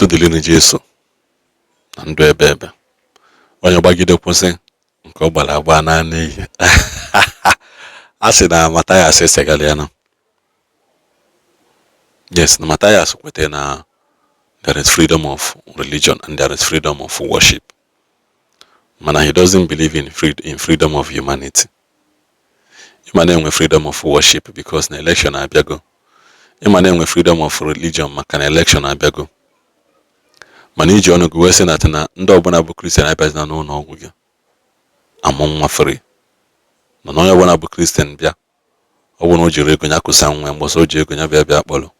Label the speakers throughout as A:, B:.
A: Dịrị Jesu na ndụ ebe ebe. Onye gbagide kwụsị nke ọ gbara agba na n'iyi. A sị na Mathias esegara ya na yes, na Mathias kwete na there is freedom of religion and there is freedom of worship. Mana he doesn't believe in freedom of humanity. Ịma na-enwe freedom of worship because na election abịago. Ịma na-enwe freedom of religion maka na election abịago. Mana iji ọnụ gị wee sị na ndị ọbụla bụ Christian abịazina n'ụlọ ọgwụ gị amụ nwa free. Mana onye ọbụla bụ Christian bịa, ọ bụrụ na o jiri ego ya kụsa nwa, mgbọsọ o ji ego ya bịa bịa kpọrọ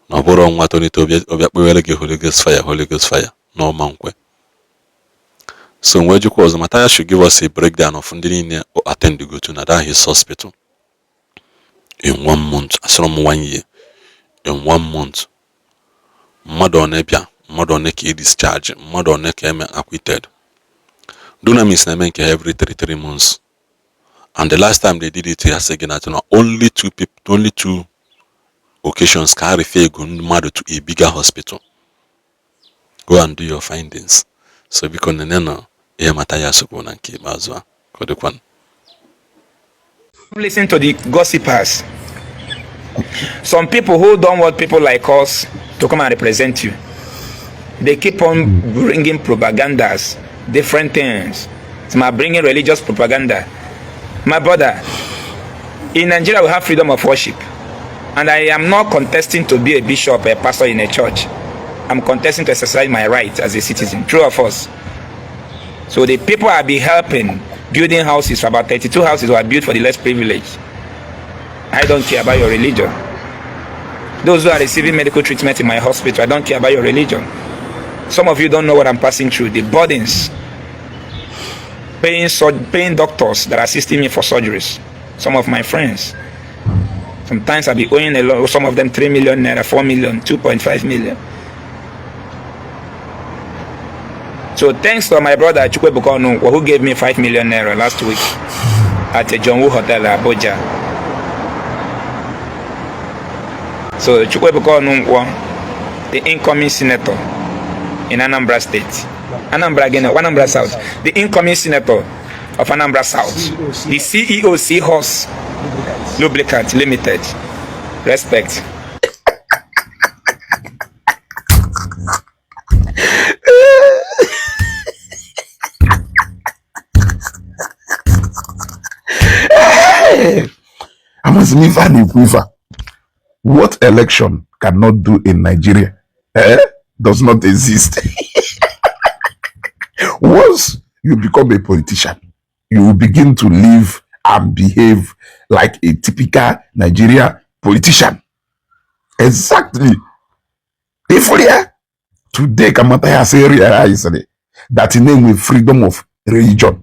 A: na ọ bụrụ nwa tonite ọbịa kpewere gị Holy Ghost fire, Holy Ghost fire na ọma nkwe. So nwee jikwa ọzọ, Mathias should give us a breakdown of ndị niile o attend go to na that his hospital in one month. Asịrọ m one year, in one month. Mmadụ one bịa, mmadụ one ka e discharge, mmadụ one ka eme acquitted. Dunamis na-eme nke every 3 months, and the last time they did it, ha sị gị na only two people, only two occasions ka ha refer ego mmadụ to a bigger hospital. Go and do your findings. So biko nene na ihe Mathias kwuru na nke ikpeazụ a ka ọ dịkwanụ.
B: Listen to the gossipers. Some people who don't want people like us to come and represent you. They keep on bringing propagandas, different things. Some are bringing religious propaganda. My brother, in Nigeria we have freedom of worship. And I am not contesting to be a bishop, a pastor in a church. I'm contesting to exercise my right as a citizen. True of us. So the people I'll be helping building houses, about 32 houses were built for the less privileged. I don't care about your religion. Those who are receiving medical treatment in my hospital, I don't care about your religion. Some of you don't know what I'm passing through. The burdens, paying doctors that are assisting me for surgeries. Some of my friends. Sometimes I'll be owing a lot, some of them 3 million naira, 4 million, 2.5 million. So thanks to my brother Chukwuebuka Onunkwo, who gave me 5 million naira last week at a John Woo Hotel, Abuja. So Chukwuebuka Onunkwo, the incoming senator in Anambra State, Anambra again, Anambra South, the incoming senator of Anambra South, the CEO Seahorse Lubricant Limited. Respect.
C: Amazi m ife a na-ekwu ife a. What election cannot do in Nigeria does not exist. Once you become a politician, you will begin to live and behave like a typical Nigeria politician. Exactly. If today ka Mathias realized that he name freedom of religion.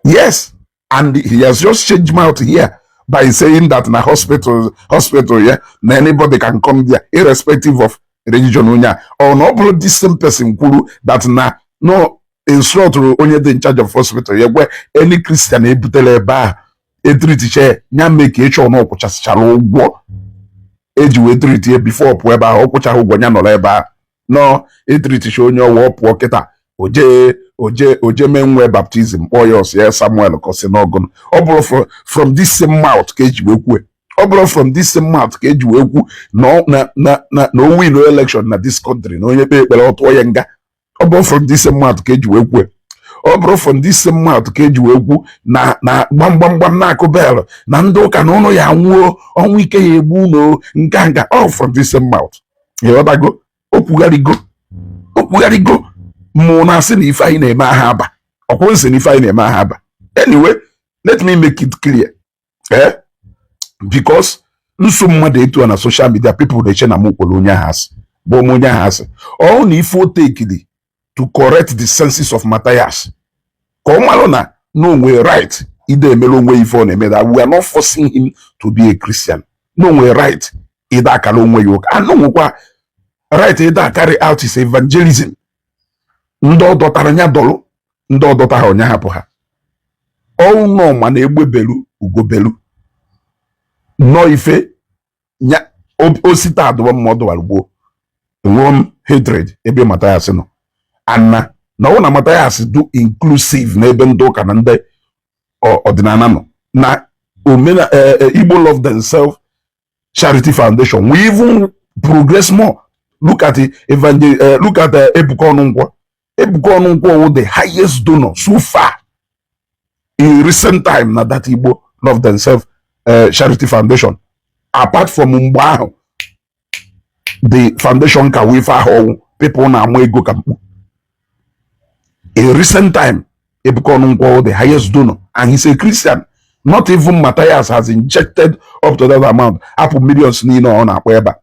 C: Yes, and he has just changed mouth here by saying that na hospital, yeah, na anybody can come there, irrespective of religion onye a. Or na ọ bụrụ this same person kwuru that na no instruct onye dị in charge of hospital ya gwe any Christian ebutela ebe a etritiche ya mee ka ịchọ na ọ kwụchasịchara ụgwọ eji wee treat ya before pụọ ebe ahụ, ọ kwụchaghị ụgwọ ya nọrọ ebe ahụ nọ etriticha onye ọwa ọ pụọ kịta oje oje oje mee nwe baptism kpọọ ya ọsị ya Samuel ka ọ sị n'ọgụnụ. Ọ bụrụ from this same mouth ka eji wee kwue, ọ bụrụ from this same mouth ka eji wee kwu na na na na o win election na this country na onye kpee ekpere ọ tụọ ya nga. Ọ bụrụ from this same mouth ka eji wee kwue, ọ bụrụ from this same mouth ka eji wee kwu na na gbamgbamgbam na-akụ bell na ndị ụka na ụnụ ya anwụọ ọnwụ ike ya egbu unu nka nka. All from this same mouth. Ịghọtago? Okwugharịgo, okwugharịgo mụ na-asị na ife anyị na-eme aha aba ọkwụ nsị na ife anyị na-eme aha aba. Anyway, let me make it clear, because nso mmadụ etu a na social media people na-eche na m kwere onye ahụ asị bụ m onye ahụ asị ọ na ife o tekili to correct the senses of Mathias ka ọ malụ na na o nwere right ide emere onwe ife ọ na-eme, that we are not forcing him to be a Christian, na o nwere right ide akara onwe ya ụka and o nwekwa right ide carry out his evangelism. Ndị ọ dọtara ya dọlụ, ndị ọ dọtara onye hapụ ha. Ọnụ ma na egbe belu ugo belu nnọọ ife osite adụba mma ọ dụwara gboo. Enwere m hatred ebe Mathias nọ, and na ọ na Mathias do inclusive n'ebe ndị ụka na ndị ọdịnala nọ na omena Igbo Love Themselves Charity Foundation, we even progress more. Look at the evangel look at Ebuka Onunkwo. Ebuka Onunkwo wụ the highest donor so far in recent time na that Igbo Love Themselves Charity Foundation, apart from mgbe ahụ the foundation ka wee ife ahụ ọnwụ people na-amụ ego ka mkpu. In recent time, Ebuka Onunkwo, the highest donor, and he's a Christian. Not even Matthias has injected up to that amount. Apụ millions niile ọ na-akpọ ebe a,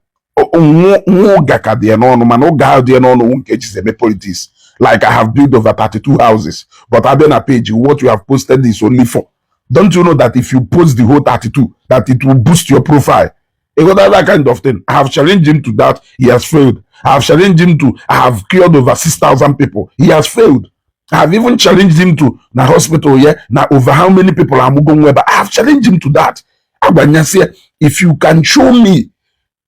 C: nwa ụga ka dị ya n'ọnụ, mana ụga ahụ dị ya n'ọnụ nke ejizi eme politics. Like, "I have built over 32 houses," but abịa na page, what you have posted is only four. Don't you know that if you post the whole 32, that it will boost your profile? You got that kind of thing. I have challenged him to that. He has failed. I have challenged him to "I have cured over 6,000 people." He has failed. I have even challenged him to na hospital here na over how many people amụgo nwa ebe. I have challenged him to that. Agbanyasie, if you can show me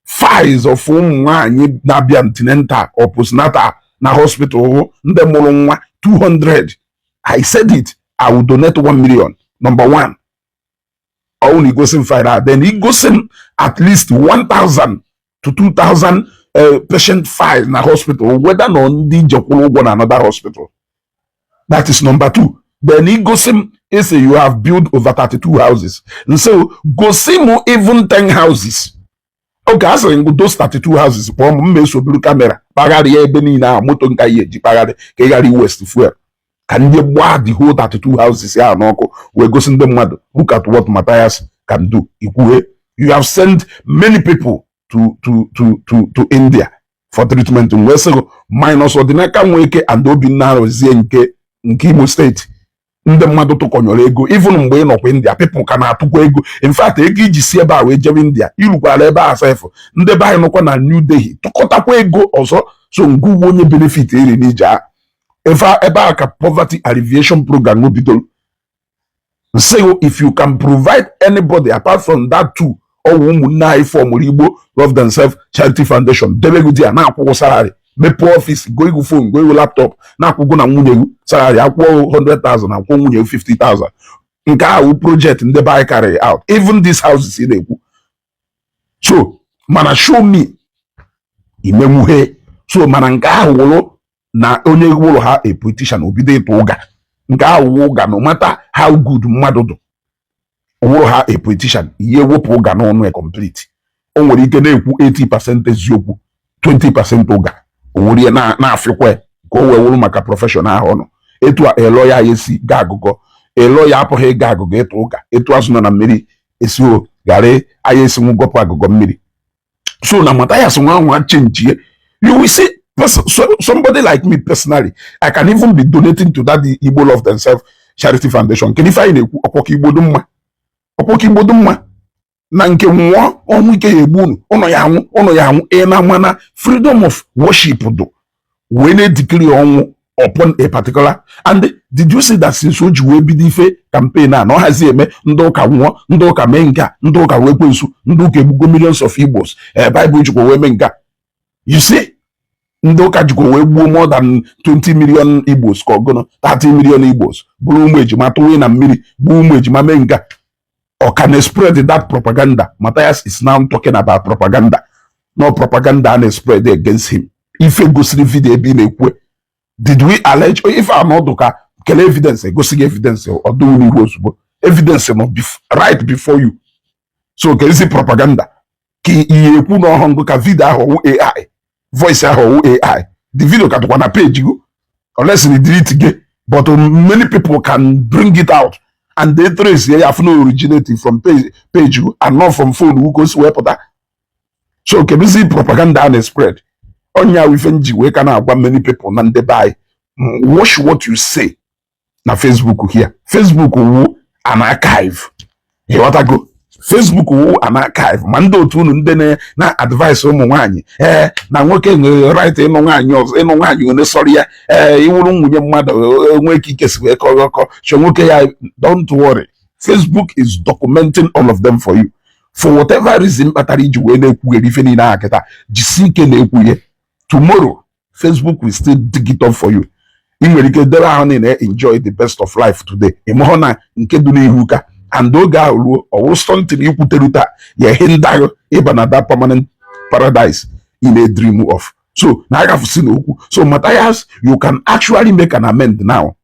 C: files of ụmụ nwaanyị na-abịa antenatal or postnatal na hospital hụ ndị mụrụ nwa 200, I said it, I will donate 1 million. Number one, ọwụ na igosi m file a, then igosi m at least 1000 to 2000 patient files na hospital, whether na ndị jekwuru ụgwọ na another hospital. That is number two. Then igosi m ese you have built over 32 houses, and so gosi m even 10 houses. Okay, a sịrị m those 32 houses, kpọọ m, mma eso buru camera kpagharịa ebe niile ahụ, moto nka ya eji kpagharị ka ị ghara waste fuel, ka ndị gbaa the whole 32 houses ahụ n'ọkụ wee gosi ndị mmadụ, "Look at what Matthias can do." Ikwughe you have sent many people to India for treatment, wee sị gị minus Ọdịnaka Nweke and Obinna Arụzie nke Imo Steeti, ndị mmadụ tụkọnyere ego. Even mgbe ị nọkwa India, people ka na-atụkwa ego. In fact, ego iji si ebe a wee jebe India, irukwara ebe a sef, ndị be anyị nọkwa na New Delhi tụkọtakwa ego ọzọ. So ngụwa onye benefit eri n'ije a ebe a ka poverty alleviation program bidoro. Nsị, if you can provide anybody apart from that two, ọwụ ụmụnne anyị formụrụ Igbo Love Themselves Charity Foundation, debego di ya na-akwụkwọ salary, mepee office, go igu phone, go igu laptop, na-akwụgo na nwunye gị salary, akwụọ 100,000, akwụọ nwunye gị 50,000. Nke ahụ project ndị be anyị carry out, even these houses ị na-ekwu. So mana show me imenwuhe. So mana nke ahụ wụrụ na onye wụrụ ha a politician, obido ịtụ ụga. Nke ahụ wụ ụga. No matter how good mmadụ dụ, wụrụ ha a politician, ihe wepụ ụga n'ọnụ ya complete. O nwere ike na-ekwu 80% eziokwu, 20% ụga. O nwere ihe na-afịkwa ka o wee wụrụ maka profession ahụ ọ nọ. Etu a elo ya esi gaa agụgọ, elo ya apụghị ịga agụgọ ịtụ ụga. Etu azụ nọ na mmiri esi o ghara anya esinwu gọpụ agụgọ mmiri. So na Matthias nwa nwa change, you will see person, so, somebody like me personally, I can even be donating to that Igbo Love Themselves Charity Foundation. Kedu ife anyị na-ekwu? Ọkwọka Igbo dị mma, ọkwọka Igbo dị mma na nke nwụọ ọnwụ ike ya egbu unu, ụnọ ya anwụ, ụnọ ya anwụ. Ị na mana freedom of worship dụ wee na-edikiri ọnwụ upon a particular. And did you see that since o ji wee bido ife campaign a na ọ hazi eme ndị ụka nwụọ, ndị ụka mee nke a, ndị ụka wee kwensu, ndị ụka egbugo millions of Igbos, ee, Bible jikwa wee mee nke a. You see, ndị ụka jikwa wee gbuo more than 20 million Igbos, ka ọgụnụ 30 million Igbos, bụrụ ụmụ ejima tụwe na mmiri, gbuo ụmụ ejima, mee nke a. Or can spread that propaganda. Matthias is now talking about propaganda, no propaganda na spread against him. Ife gosiri video ebe ị na-ekwu, did we allege ife anọdụ ka kele evidence egosighị evidence ọdụ n'ihu ozugbo? Evidence nọ right before you. So ka ezi propaganda ka ihe ekwu na ọhụrụ ka video ahụ ọwụ AI, voice ahụ ọwụ AI. The video ka dịkwa na page go, unless you delete gị, but many people can bring it out and they trace ya afụ na originate from page go and not from phone ka o si wee pụta. So keduzi propaganda a na-spread? Ọnya ife nji wee ka na-agwa many people na ndị be anyị, watch what you say na Facebook here. Facebook wu an archive, ịghọtago? Facebook wu an archive. Ma ndị otu unu ndị na advice ụmụ nwaanyị, ee, na nwoke nwere right ịnụ nwaanyị ọzọ, ịnụ nwaanyị one sọrọ ya, ee, iwuru nwunye mmadụ nwee ike ikesi wee kọrọ ọkọ chọ nwoke ya. Don't worry, Facebook is documenting all of them for you. For whatever reason kpatara iji wee na-ekwugheri ife niile ahụ kịta, jisi ike na-ekwughe. Tomorrow Facebook will still dig it up for you. Ị nwere ike debe ahụ na enjoy the best of life today, ị mahụ na nke dị n'ihu ka and oge ahụ ruo, ọ wụrụ something ikwuteru taa ya ehe ndahụ ịba na that permanent paradise ị na-dream of. So na agafusi n'okwu. So Matthias, you can actually make an amend now.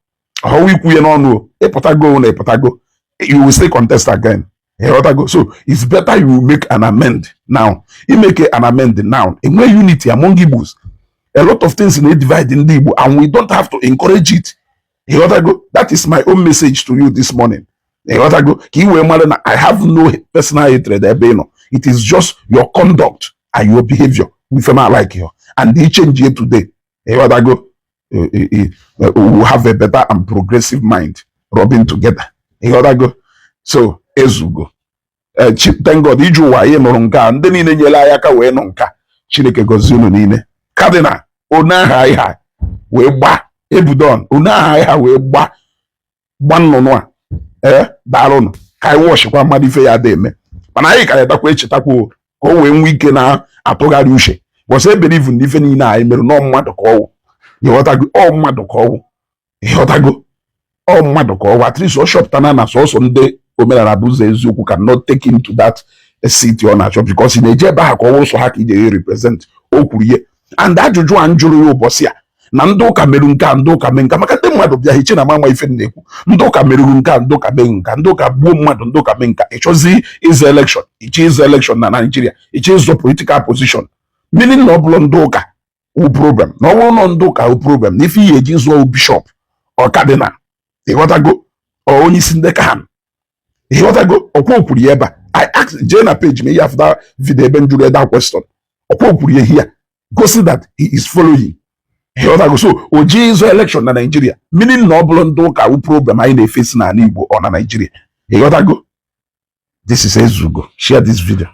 C: Ọhọwa ikwu ya n'ọnụ o, ịpụtago na ịpụtago, you will still contest again, ịghọtago? So it's better you make an amend now. You make an amend now, enwe unity among Igbos. A lot of things na divide ndị Igbo and we don't have to encourage it, ịghọtago? That is my own message to you this morning, ịghọtago? Ka ị wee mara na I have no personal hatred ebe ị nọ. It is just your conduct and your behavior ife m like you, and they change it today, ịghọtago? We will have a better and progressive mind rubbing together, ịghọtago? So ezugo. Thank God ije ụwa anyị nụrụ nke a. Ndị niile nyere anyị aka wee nụ nke a, Chineke gọzie unu niile. Cardinal one aha anyị ha wee gba ebudon, one aha anyị ha wee gba gba nnụnụ a. Ee, daalụnụ. Ka anyị wọchịkwa mmadụ ife ya dị eme, mana anyị ka etakwa echetakwa o, ka o wee nwee ike na-atụgharị uche bọsọ eberivu na ife niile anyị mere nọọ mmadụ ka ọwụ, ịghọtago? Ọ mmadụ ka ọwụ, ịghọtago? Ọ mmadụ ka ọwụ. At least ọ chọpụtana na sọsọ ndị omenala bụ ụzọ eziokwu can not take him to that seat ọ na-achọ, because ị na-eje ebe ahụ ka ọ wụrụ sọ ha ka ije represent. O kwuru ihe and ajụjụ a m jụrụ ya ụbọchị a na ndị ụka merụ nke a, ndị ụka mee nka, maka ndị mmadụ bịa hiche na mama ife m na-ekwu. Ndị ụka merụrụ nke a, ndị ụka mee nka, ndị ụka gbuo mmadụ, ndị ụka mee nka. Ịchọzi ịzọ election, ịchọ ịzọ election na Nigeria, ịchọ ịzọ political position, meaning na ọ bụrụ ndị ụka wụ problem, na ọ bụrụ na ndị ụka wụ problem na ife ihe eji zụọ bishọp ọ cardinal, ịghọtago? Ọ onye isi ndị CAN, ịghọtago? Ọkwa okwuru ya ebe a. I ask, jee na page m ihe after video ebe m jụrụ that question. Ọkwa okwuru ya here, gosi that he is following, ịghọtago? So o ji ịzọ election na Nigeria, meaning na ọ bụrụ ndị ụka wụ problem anyị na-efesi n'ala Igbo ọ na Nigeria, ịghọtago? This is Ezugo. Share this video.